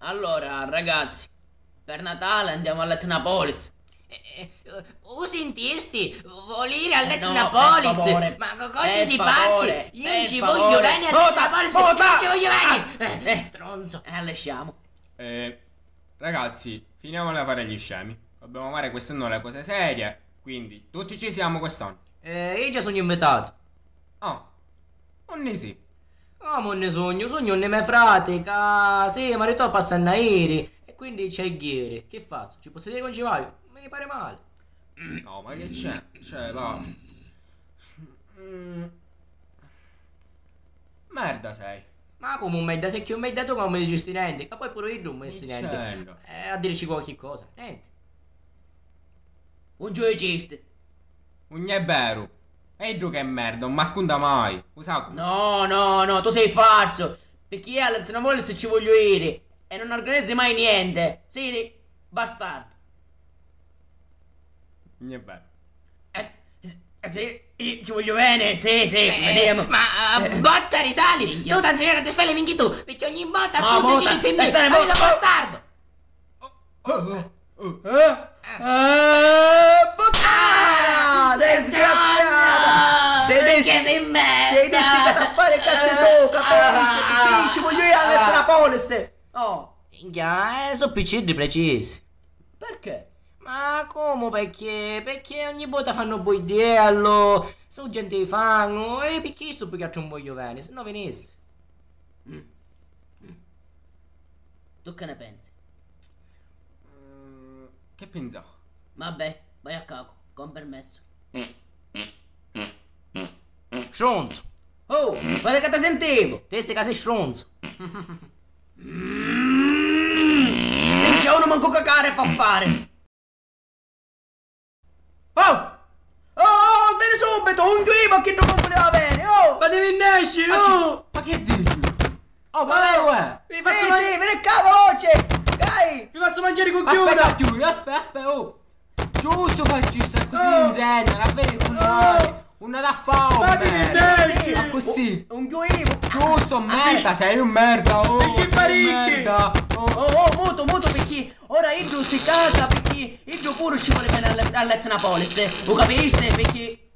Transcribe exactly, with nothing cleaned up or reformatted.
Allora, ragazzi, per Natale andiamo all'Etnapolis. Eh, eh, u sintisti? Voli iri all'Etnapolis? No, per favore. Ma co-, cosa siete pazzi? Io non ci voglio venire all'Etnapolis, non ci voglio venire! Eh, stronzo. E allisciamo. Eh, ragazzi, finiamola fare gli scemi. Dobbiamo fare quest'anno le cose serie, quindi tutti ci siamo quest'anno. Eh, io già sugnu invitatu. Ah, unni si? Comu unni sugnu? Sugnu unni me frati, ca sì, maritò passannu a iri, e quindi c'è ghiri. Chi fazzu? Ci pozzu diri ca 'un ci vaiu? Mi pari mali. No, ma che c'è? Cioè, là. Mm. Merda sei. Ma comu merda? Sei cchiù merda tu ca 'un mi dicisti nenti, ca poi puru iddu 'un mi dissi nenti. Eh, a dirici qualchi cosa. Nenti. 'Un ci u dicisti? Unn'è veru. E iddu che merda, 'un m'ascunta mai. U sacu? No, no, no, tu sei falsu. Picchì io all'Etnapolis ci voglio iri. E non organizzi mai niente. Sei bastardo. Unn'è veru. Eh, s-, sì, io ci voglio bene, sì, sì, vediamo. Ma, eh, botta risali! Minchia. Tu t'anziani a ti fai le minchie tu, perché ogni botta tu decidi più me. Lasciare botta, bastardo! Eh? Eh, puttana! Ah, disgraziata! Te dissi, che sei merda! Te dissi che da fare cazzi tu, capisci? Ti ci voglio io a Metropolis! Oh! Minchia, eh, so picciddi precisi. Perché? Ma comu perché? Perché ogni vota fanno buidiello, so gente di fango, e perché sto picchiatto non voglio bene, se no venissi. Tu che ne pensi? Mm, che pensa? Vabbè, vai a cacu, con permesso. Stronzo! Oh, guarda che ti sentivo! Te stai casa stronzo! Minchia, uno manco cacare può fare! Oh! Oh, oh, veni subito, un giuivo chi non voleva bene, oh! Fatemi nesci, oh! Ma che dici? Oh, ma veru è? Sì, sì, veni qua, veloce! Dai! Vi faccio mangiare con chiuda! Aspetta, chiuda, aspetta, aspetta, oh! Giusto, facci sta così in zenna, la vedi con noi! Una da fame! Fatemi nesci! Ma così! Un giuivo! Giusto, merda, sei un merda, oh! Sei un merda! Oh, oh, muto, muto, perché ora iddu si caca, perché iddu puru ci vuole bene all'Etnapolis, eh. Lo capiste? Perché